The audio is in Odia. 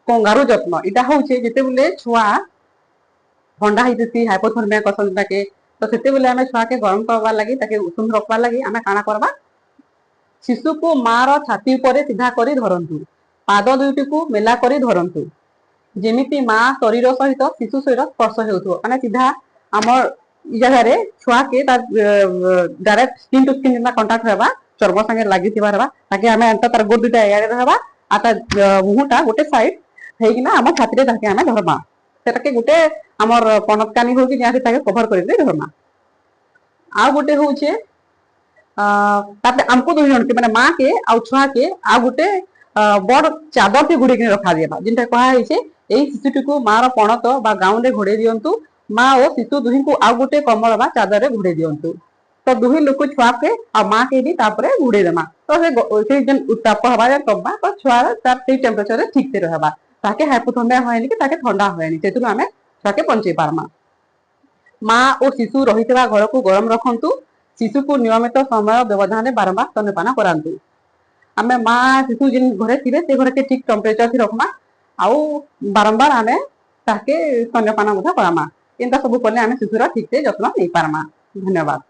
କଙ୍ଗାରୁ ଯତ୍ନ। ଏଇଟା ହଉଛି ଯେତେବେଳେ ଛୁଆ ଥଣ୍ଡା ହେଇଥିସି, ହାଇପୋଥର୍ମିଆ କସନ୍ ତାକେ, ତ ସେତେବେଳେ ଆମେ ଛୁଆକେ ଗରମ କରବାର ଲାଗି, ତାକେ ଉଷୁମ ରଖବାର ଲାଗି ଆମେ କାଣା କରବା? ଶିଶୁକୁ ମାର ଛାତି ଉପରେ ସିଧା କରି ଧରନ୍ତୁ। ପାଦ ଦୁଇଟିକୁ ମେଲା କରି ଧରନ୍ତୁ, ଯେମିତି ମା ଶରୀର ସହିତ ଶିଶୁ ଶରୀର ସ୍ପର୍ଶ ହେଉଥିବ। ମାନେ ସିଧା ଆମର ଇ ଜାଗାରେ ଛୁଆକେ ତାର ଡାଇରେକ୍ଟ ସ୍କିନ୍ ଟୁ ସ୍କିନ୍ ଯେନ୍ତା କଣ୍ଟାକ୍ଟ ହେବା, ଚର୍ମ ସାଙ୍ଗେ ଲାଗିଥିବାର ହେବା। ତାକେ ଆମେ ଏନ୍ତା ତାର ଗୋଡ଼ ଦୁଇଟା ଇଆଡେ ରହିବା ଆଉ ତାର ମୁହଁଟା ଗୋଟେ ସାଇଡ ହେଇକିନା ଆମ ଛାତିରେ ତାକେ ଆମେ ଧରମା। ସେଟାକେ ଗୋଟେ ଆମର ପଣତକାନି ହଉ କି ଯାହାକି ତାକେ କଭର କରିକି ଧରମା। ଆଉ ଗୋଟେ ହଉଛେ, ତାପରେ ଆମକୁ ଦୁଇ ଜଣକେ, ମାନେ ମା କେ ଆଉ ଛୁଆକେ ଆଉ ଗୋଟେ ବଡ ଚାଦର କେ ଘୋଡେଇକି ରଖାଯିବା। ଯେନ୍ଟା କୁହା ହେଇଛେ, ଏଇ ଶିଶୁଟିକୁ ମାର ପଣତ ବା ଗାଉନରେ ଘୋଡେଇ ଦିଅନ୍ତୁ। ମା ଓ ଶିଶୁ ଦୁହିଁଙ୍କୁ ଆଉ ଗୋଟେ କମ୍ବଳ ବା ଚାଦରରେ ଘୋଡେଇ ଦିଅନ୍ତୁ। ତ ଦୁହିଁ ଲୋକ, ଛୁଆକେ ଆଉ ମା କେ ବି ତାପରେ ଘୋଡେଇ ଦେମା, ତ ସେ ଯେନ୍ ଉତ୍ତାପ ହେବା, ଯେନ୍ କମବା, ତ ଛୁଆର ତାର ସେଇ ଟେମ୍ପରେଚରରେ ଠିକ ସେ ରହିବା। ତାକେ ହାଇପୋଥର୍ମିଆ ହୁଏନି କି ତାକେ ଥଣ୍ଡା ହୁଏନି। ସେଥିରୁ ଆମେ ଛୁଆକେ ବଞ୍ଚେଇ ପାରମା। ମା ଓ ଶିଶୁ ରହିଥିବା ଘରକୁ ଗରମ ରଖନ୍ତୁ। ଶିଶୁକୁ ନିୟମିତ ସମୟ ବ୍ୟବଧାନରେ ବାରମ୍ବାର ସ୍ତନ୍ୟପାନ କରାନ୍ତୁ। ଆମେ ମା ଶିଶୁ ଯେନ୍ ଘରେ ଥିବେ, ସେ ଘରକେ ଠିକ ଟେମ୍ପରେଚର ଥି ରଖମା ଆଉ ବାରମ୍ବାର ଆମେ ତାକେ ସ୍ତନ୍ୟପାନ ମଧ୍ୟ କରାମା। ଏନ୍ତା ସବୁ କଲେ ଆମେ ଶିଶୁର ଠିକ ସେ ଯତ୍ନ ନେଇ ପାରମା। ଧନ୍ୟବାଦ।